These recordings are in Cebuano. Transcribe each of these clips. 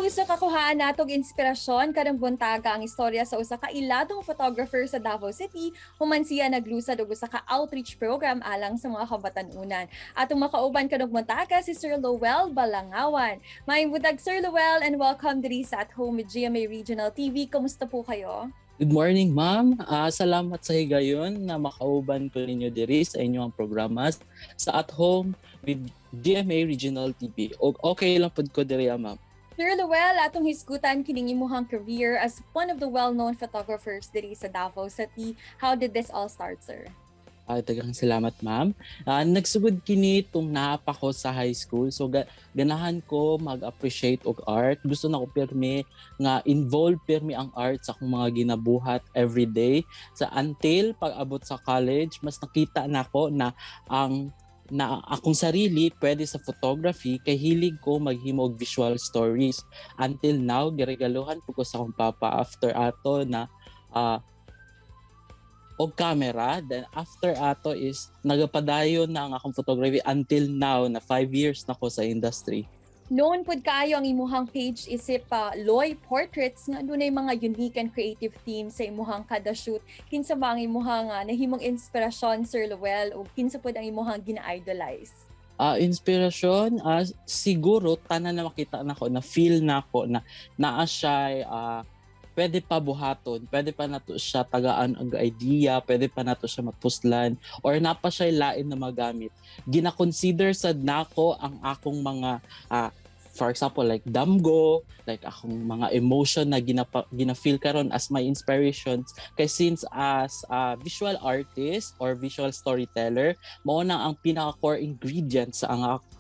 Kapuso, kakuhaan natog inspirasyon karong buntaga ang istorya sa usa ka iladong photographer sa Davao City human siya naglusad og usa ka outreach program alang sa mga kabatan-unan. Atong makauban karong buntaga si Sir Lowell Balangawan. Maayong buntag, Sir Lowell, and welcome diri sa At Home with GMA Regional TV. Kumusta po kayo? Good morning, ma'am. Salamat sa higayon na makauban ko ninyo diri sa inyong programa sa At Home with GMA Regional TV. O okay lang pud ko diri, ma'am. Sir Lowell, atong hisgutan kining imuhang career as one of the well-known photographers diri sa Davao City. How did this all start, sir? Daghang salamat, ma'am. Nagsugod kini tung naa pa ko sa high school. So ganahan ko mag-appreciate og art. Gusto na ko pirmi nga involved pirmi ang art sa akong mga ginabuhat every day. Sa until pag-abot sa college, mas nakita nako na ang na akong sarili pwede sa photography kay hilig ko maghimo og visual stories. Until now, giregaluhan po ko sa akong papa after ato na og camera. Then after ato is nagapadayon na ang akong photography until now na 5 years na ko sa industry. Known pud kaayo ang imuhang page isip Loy Portraits nga adunay mga unique and creative themes sa imuhang kada shoot. Kinsa ba ang imuhang nahimong inspirasyon, Sir Lowell, o kinsa pud ang imuhang gina-idolize? Inspirasyon, siguro tanan na makita nako, na feel nako na naa siya pwede pa buhaton, pwede pa nato siya tagaan og idea, pwede pa nato siya mapuslan or naa pa siya lain na magamit. Gina-consider sad nako ang akong mga for example, like damgo, like akong mga emotion na gina-feel karon as my inspirations kay since as a visual artist or visual storyteller, mao na ang pinaka core ingredient sa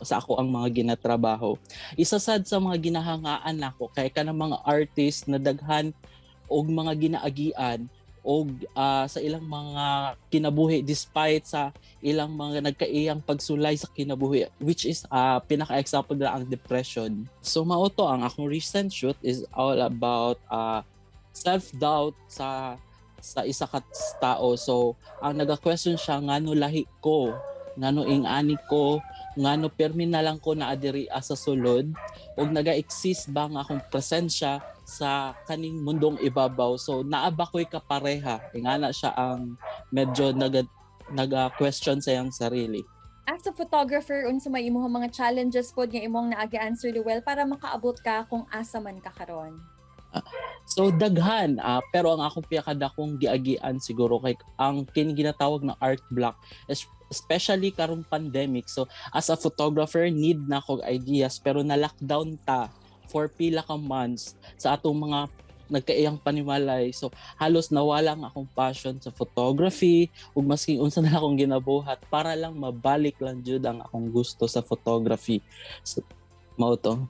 ako ang mga ginatrabaho. Isa sad sa mga ginahangaan nako kay kanang mga artist na daghan og mga ginaagian og sa ilang mga kinabuhi despite sa ilang mga nagkaiyang pagsulay sa kinabuhi, which is pinaka-example na ang depression. So mao to, ang akong recent shoot is all about self-doubt sa isa ka tao. So ang naga-question siya, ngano lahi ko, ngano ing-ani ko, ngano permi na lang ko naa diri sa sulod, ug naga-exist ba ang akong presensya sa kaning mundong ibabaw? So naa ba ko'y kapareha? Ingana siya ang medyo naga question sa iyang sarili. As a photographer, unsa may imong mga challenges pod nga imong naagian, Sir Lowell, para makaabot ka kung asa man ka karon? So daghan, pero ang akong pinakadakong giagian siguro kay ang kini ginatawag na art block, especially karong pandemic. So as a photographer, need na kog ideas, pero na lockdown ta for pila ka months sa atong mga nagkaiyang panimalay. So halos nawala ang akong passion sa photography ug maski unsa na lang akong ginabuhat para lang mabalik lang jud ang akong gusto sa photography. So mao to.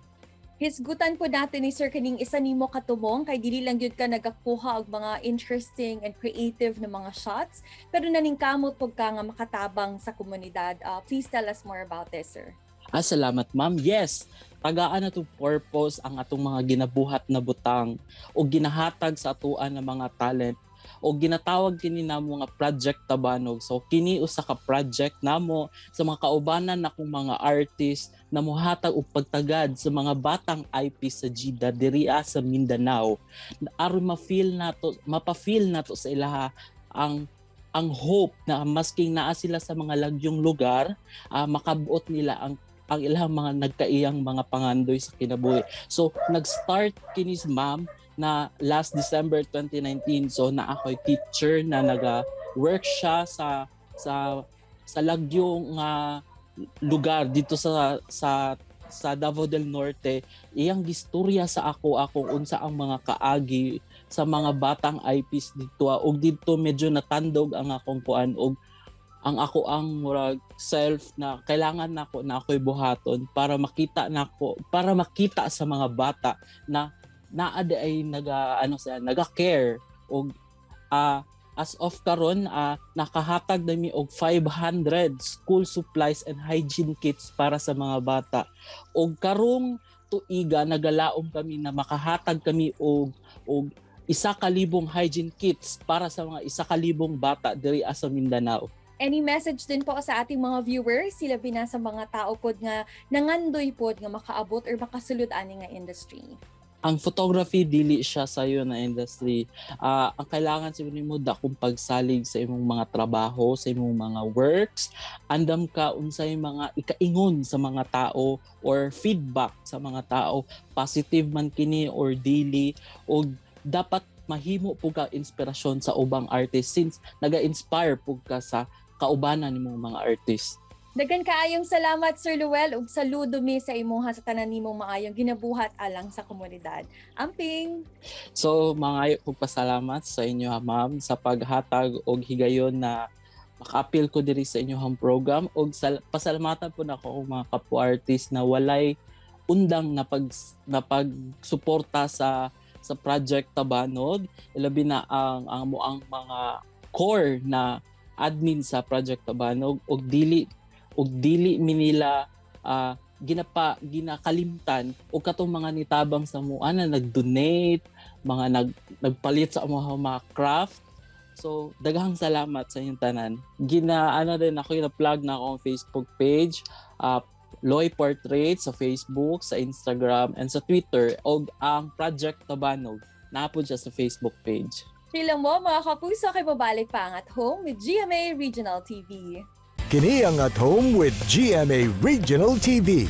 Hisgutan po natin ni Sir kaning isa nimo katumong kay dili lang gyud ka nagakuha og mga interesting and creative na mga shots, pero naningkamot pud ka nga makatabang sa komunidad. Please tell us more about this, sir. Salamat, ma'am. Yes, tagaan na to purpose ang atong mga ginabuhat na butang o ginahatag sa atuan ng mga talent o ginatawag kini namo nga Project Tabanog. So kini usa ka project namo sa mga kaubanan nakong mga artist na mohatag og pagtagad sa mga batang IP sa GIDA diri sa Mindanao aron ma-feel nato, mapa-feel nato sa ilaha ang hope na masking naa sila sa mga lagyong lugar, makabuot nila ang ilang mga nagkaiyang mga pangandoy sa kinabuhi. So nag-start kini, ma'am, na last December 2019. So naa ako'y teacher na naga-work siya sa lagyong nga lugar dito sa Davao del Norte. Iyang gistorya sa ako akong unsa ang mga kaagi sa mga batang IPs dito, ug didto medyo natandog ang akong kuan og ang ako ang murag self na kailangan nako na ako'y buhaton para makita nako, para makita sa mga bata na naa diay naga ano sa naga-care. Og as of karon, nakahatag na mi og 500 school supplies and hygiene kits para sa mga bata, og karong tuiga nagalaom kami na makahatag kami og 1,000 hygiene kits para sa mga 1,000 bata diri sa Mindanao. Any message din po sa ating mga viewers, sila na sa mga tao pod nga nangandoy pod nga makaabot or makasulod ani nga industry? Ang photography, dili siya sayo na industry. Ang kailangan sa nimo, dakong pagsalig sa imong mga trabaho, sa imong mga works, andam ka unsay mga ikaingon sa mga tao or feedback sa mga tao, positive man kini or dili, og dapat mahimo pud ka inspirasyon sa ubang artist since naga-inspire pud ka sa kaubanan nimong mga artist. Daghan kaayong salamat, Sir Luel, ug saludo mi sa imuha sa tanan nimong maayong ginabuhat alang sa komunidad. Amping. So, mangayo kog pasalamat sa inyo ha, ma'am, sa paghatag og higayon na makaapil ko diri sa inyong program og pasalamatan po nako ang mga kapwa artist na walay undang na pagsuporta sa Project Tabanog, ilabi na ang amoang mga core na admin sa Project Tabanog, og dili minila ginakalimtan, og katong mga nitabang sa mua na nag-donate, mga nagpalit sa mga craft. So, daghang salamat sa inyong tanan. Gina ano din ako, na-plug na ako ang Facebook page, Loy Portrait sa Facebook, sa Instagram, and sa Twitter. Og ang Project Tabanog, naa pod siya sa Facebook page. Sila mo, mga kapuso, kay babalik pa ang At Home with GMA Regional TV. Kini ang At Home with GMA Regional TV.